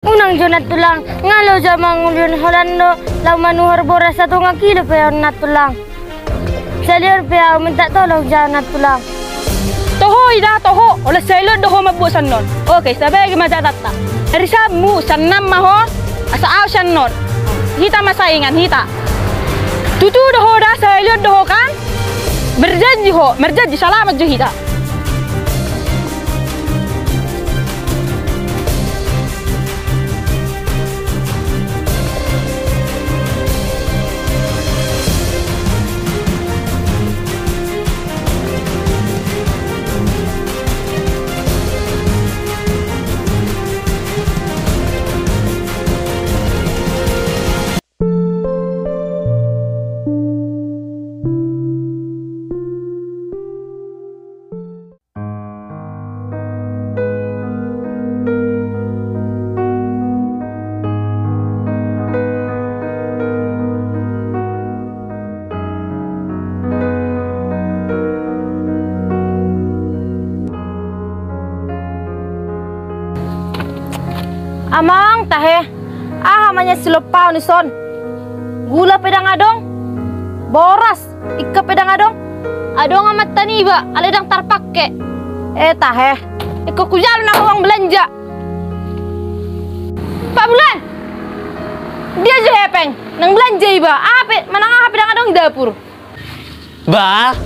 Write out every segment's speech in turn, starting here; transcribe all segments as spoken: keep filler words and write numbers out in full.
Unang jo Nantulang, nga laho jo mangulihon holan do, laho manuhor boras satonga kilo pe on Nantulang. Salior pe au minta tolong jo Nantulang. Toho ida, toho, holan salior do ho mamboan sian on. Oke, sabagi ma jatanta. Ari Sabtu sian anam ma ho, asa au sian on. Hita ma saingan, hita. Tutu do ho da, salior do ho kan? Berjanji ho, berjanji, salamat jo hita. Amang tahe, aha ma nian silompaon i son? Gula pe ndang adong, boras, ingkon pe ndang adong. Adong amanta niba, alai ndang tarpangke. E tahe, ingkon hujalo nang uang belanja. Pak Bulan! Dia jo hepeng, nang belanja iba, aha pe, manang aha pe ndang adong di dapur. Bah,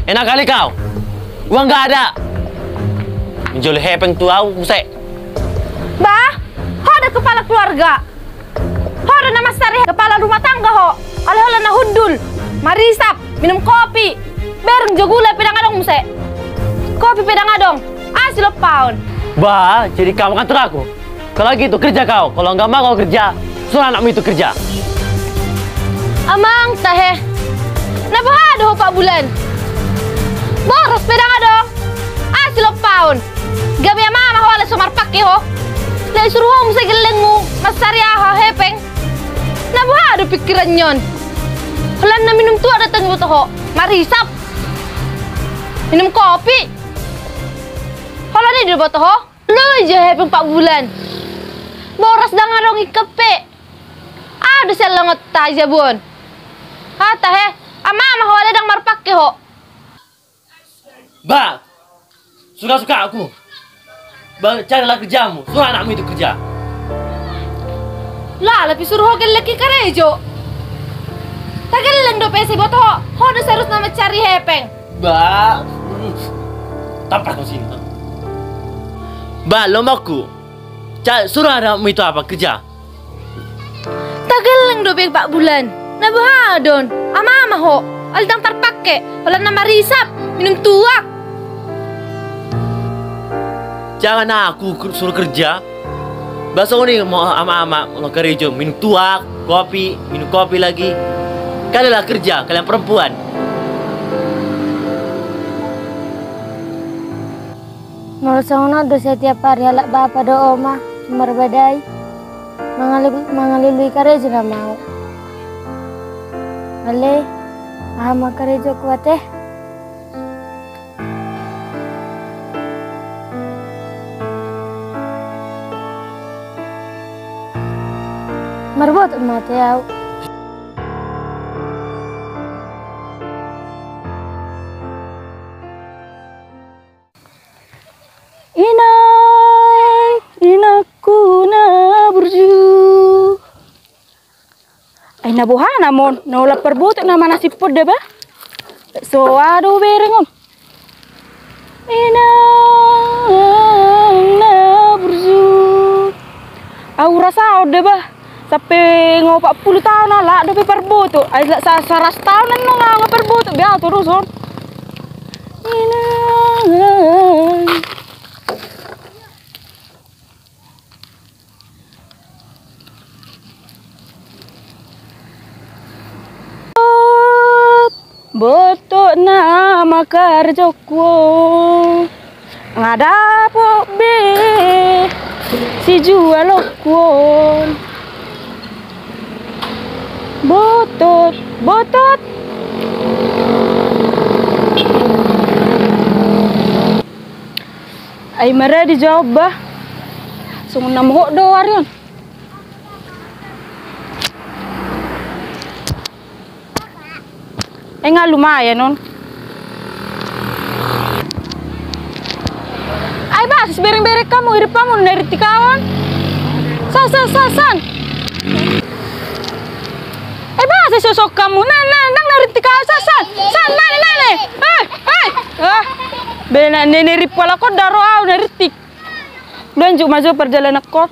enak kali kau. Uang nggak ada. Menjual hepeng tu au muse. Bah, ho do kepala keluarga. Ho do na mansari kepala rumah tangga ho. Alai holan na hundul, marisap, minum kopi. Bereng jo gula pe ndang adong muse. Kopi pe ndang adong. Ah, silompaon. Bah, jadi kau mengatur aku. Kalau gitu kerja kau, kalau nggak mau kau kerja, suruh anakmu itu kerja. Amang tahe. Na boha do ho Pak Bulan? Boras pe ndang adong. Ah, silompaon. Gabe amama ho alai so marpangke ho. Lae suruh ho muse gellengmu mansari aha hepeng. Na boha do pikiran ni on? Holan na minum tuak do tong diboto ho. Marisap. Minum kopi. Holan i do diboto ho. Loja hepeng Pak Bulan. Boras ndang adong ingkon pe. Aha do sian longonta i jabu on? Ha tahe, amama ho alai ndang marpangke ho. Bah, suka-suka aku. Bah, carilah kerjamu, suruh anakmu itu kerja. Lah, lape suruh ho gelleng i karejo. Tagelleng dope sai diboto ho, ho do seharusna mansari hepeng. Bah, tampar kau sini. Bah, lomakku. Ca-, suruh anakmu itu apa, kerja. Tagelleng dope Pak Bulan. Na boha do on? Amama ho. Alai ndang tarpangke. Holan na marisap. Minum tuak. Jangan aku ker-, suruh kerja. Bah songon i ma amama, molo karejo minum tuak, kopi, minum kopi lagi. Kalianlah kerja, kalian perempuan. Molo songon on do setiap hari halak bapa dohot oma marbadai, mangalu-, mangalului karejo nama au. Ale, aha ma karejongku ate? Marbotot ma ate au. Inang, inangku na burju. Ai na boha nama on, na holan parbotot nama na simpul da bah. So adong bereng on. Inang na burju. Au rasaon da bah. Sampe nga opat pulu taon ala dope parboto. Ai la sa-, saratus taon annon nga parboto be au torus on. Inang. Botot nama karejongku on. Nga dapot be sijualonku on. Botot, botot. Ai maradi jo bah. Songon na mohop do ari on. Ai nga lumayan on. Ai bah, sibereng-bereng hamu, irip hamu na rintik ahu on. San, san, san, san. Ai bah, sisosok hamu. Nang, nang, nang na rintik ahu, san, san. San, mane, mane. Eh, eh. Ah. Bena nene rip pala ko daro ahu na rintik. Lanjut ma jo perjalanan ko.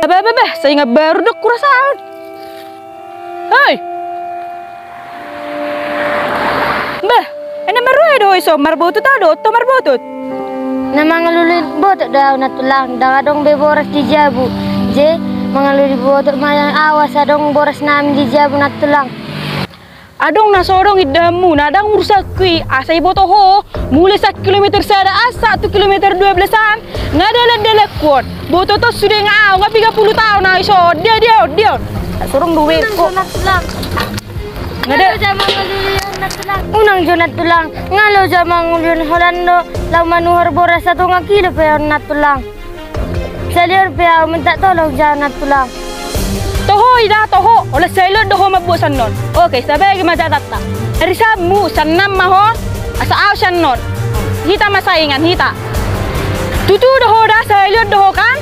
Bah, bah, bah, saingan baru do hurasaon. Hei! Bah, ai na marhua do ho ison, marbotot ahu dohot ho, marbotot? Na mangalului botot do ahu, Nantulang, ndang adong be boras di jabu. Jadi mangalului botot ma ahu asa adong boras nami di jabu, Nantulang. Adong na so adong indahanmuna, ndang urusanku i, asa iboto ho, mulai sian kilometer sada an sahat tu kilometer dua belas an, nga dalan-dalanku on. Botot ho sude nga ahu, nga piga pulu taon ahu ison, dia, dia on, dia on. Surung duitku. Unang jo, Nantulang. Nga da- Unang jo mangalului on, Nantulang. Unang jo, Nantulang. Nga laho jo mangalului on, holan do laho manuhor boras satonga kilo pe on, Nantulang. Salelengon pe ahu minta tolong jo, Nantulang. Toho i da, toho. Holan salelengon do ho mamboan sian on. Oke, sabagi ma jatanta. Arisanmu sian on ma ho, asa ahu sian on. Hita ma saingan, hita. Tutu do ho da, salelengon do ho kan?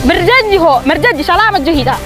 Marjanji ho, marjanji, salamat jo hita.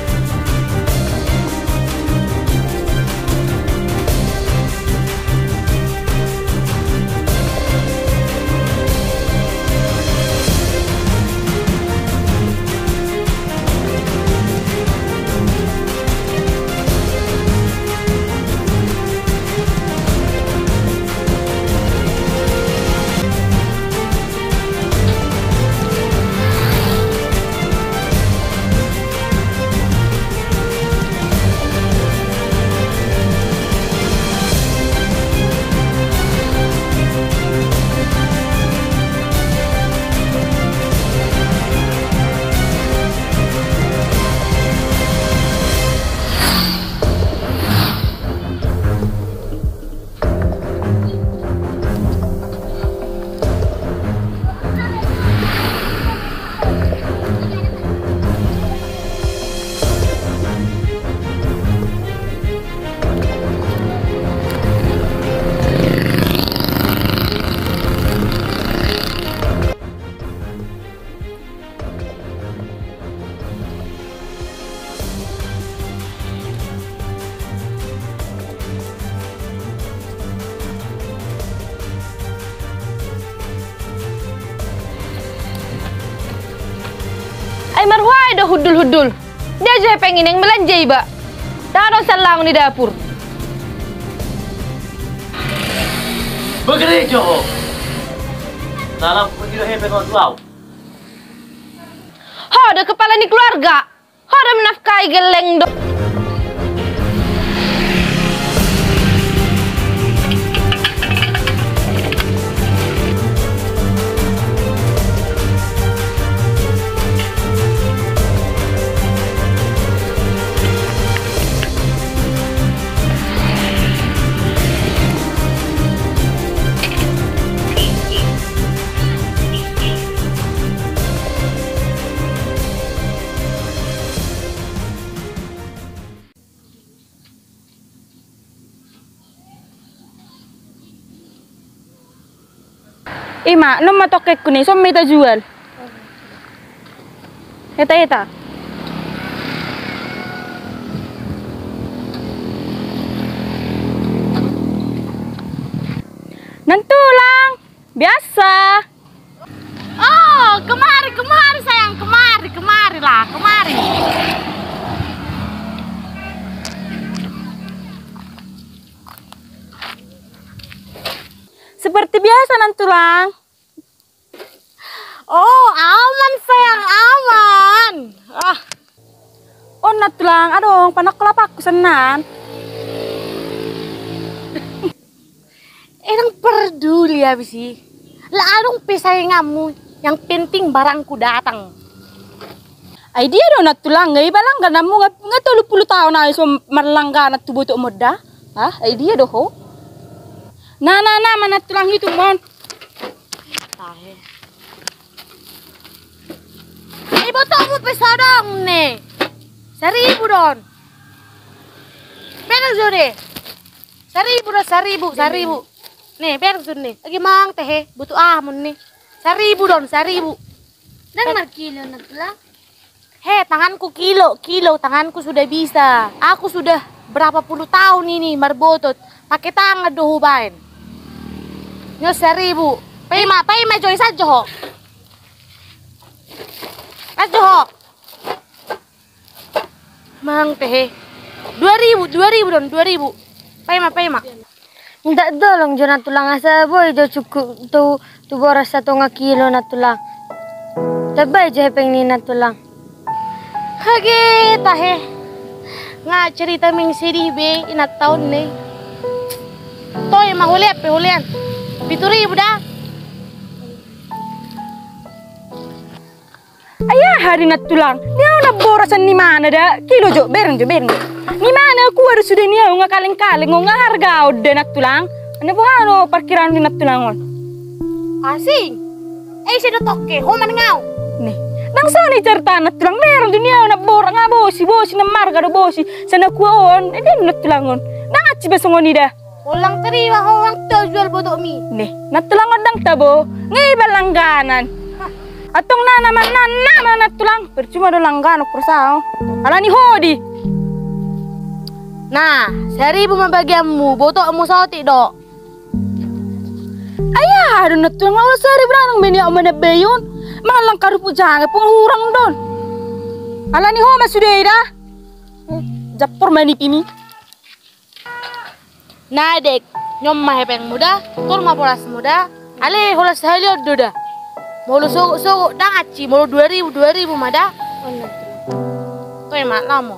Ai marhua do hundul-hundul. Dia jo hepeng i naeng malanja iba. Ndang adong sallangon di dapur. Begereja ho. Salam putih do hepeng on tu ahu. Ho do kepala ni keluarga. Ho do menafkahi gelleng do. Ima, non ma tongkengku ni, son ma hita jual. Eta, eta. Nantulang, biasa. Oh, kemari, kemari sayang, kemari, kemari lah, kemari. Seperti biasa, Nantulang. Oh, aman sayang, aman. Ah. Oh, Nantulang, adong panangko lapangku sian on. Eh, ndang peduli habis i. Lah adong pe sainganmu, yang penting barangku datang. Ai dia do, Nantulang, nga iba langgananmu, nga, nga tolu pulu taon au so marlangganan tu botokmu da. Ah, ai dia do ho. Na, na, na, ma Nantulang, hitung ma on. Tahe. Ni botokmu pe so adong ni. Saribu do on. Bereng jo ni. Saribu do on, saribu, saribu. Ni, bereng jo ni. Agi mang tahe, botok ahu ni. Saribu do on, saribu. Ndang markilo, Nantulang. He, tanganku kilo, kilo, tanganku sudah bisa. Aku sudah berapa puluh tahun ini marbotot. Pakai tangan do hubaen. Ni on saribu. Paima, paima jo i, sajo ho. Sajo ho. Mang tahe. Dua ribu, dua ribu do on, dua ribu. Paima, paima. Minta tolong jo, Nantulang, asa boi jo cukup tu, tu boras satonga kilo, Nantulang. Tambai jo hepeng ni, Nantulang. Hage, tahe. Nga cerita mengsedih be inanta on ni. Toe ma, holan pe, holan. Pitu ribu da. Ai aha do, Nantulang? Ni au na boras an ni mana da? Kilo jo, bereng jo, bereng jo. Ni mana, kua do sude ni au, nga kaleng-kaleng on, nga harga on da, Nantulang. Ani boha do parkiraan ni, Nantulang, on? Asing. Eh, ise do tongke, ho manang au. Ni. Ndang songon i cerita, Nantulang, bereng jo ni au na boras, nga bosi, bosi, na marga do bosi. Sian na kua on, eh, dia, Nantulang, on. Ndang hansit be songon i da. Holan tarima ho, ndang tau jual botokmi. Ni, Nantulang, on ndang tabo. Nga iba langganan. Antong na, na, na, na, na, Nantulang. Percuma do langganan, persa ho. Alani ho di. Na, saribu ma bagianmu, botokmu saotik do. Ai aha do, Nantulang, na olo saribu, ndang be ni au manambai on. Mangallang karupuk janga pung hurang do on. Alani ho ma sude i da. Jampor ma nipimi. Na, Dek, ni on ma hepengmu da, tolu ma borasmu da. Ale, holan sahali on do da. Molo sogot-sogot ndang hansit, molo dua ribu, dua ribu ma da. Toe ma, laho ma.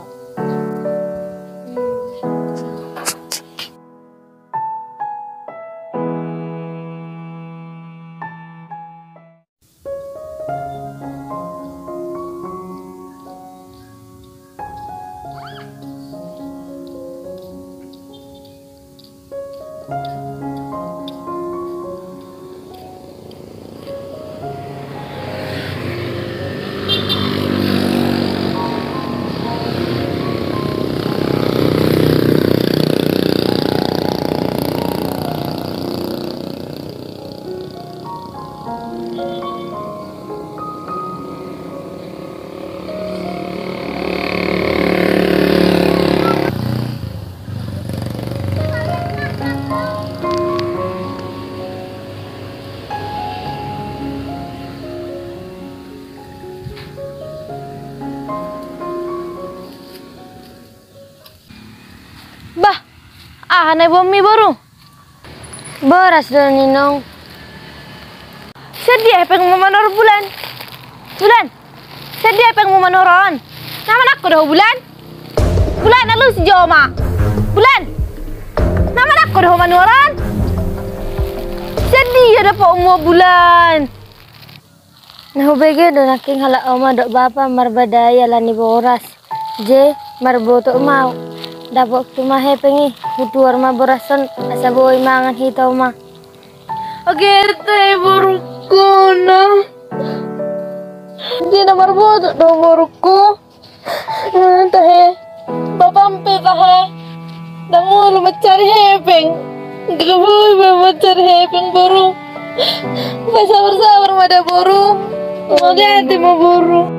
Bah, aha na iboanmi, boru? Boras do, Ninong. Sian dia hepengmu manor, Bulan? Bulan, sian dia hepengmu manor on? Na manangko do ho, Bulan? Bulan, alusi jo ma. Bulan, na manangko do ho manor on? Sian dia dapotmu, Bulan? Na hubege do nangkin halak oma dohot bapa marbadai alani boras. Jadi marbotok ma au. Dapothu ma hepeng i, hutuhor ma boras on asa boi mangan hita oma. Age, tahe, borungkuna. Jadi na marbotok do borungku. Tahe, bapam pe tahe. Ndang olo mancari hepeng. Ndang boi be mancari hepeng, boru. Sabar-sabar ma da boru. Mauliate ma boru.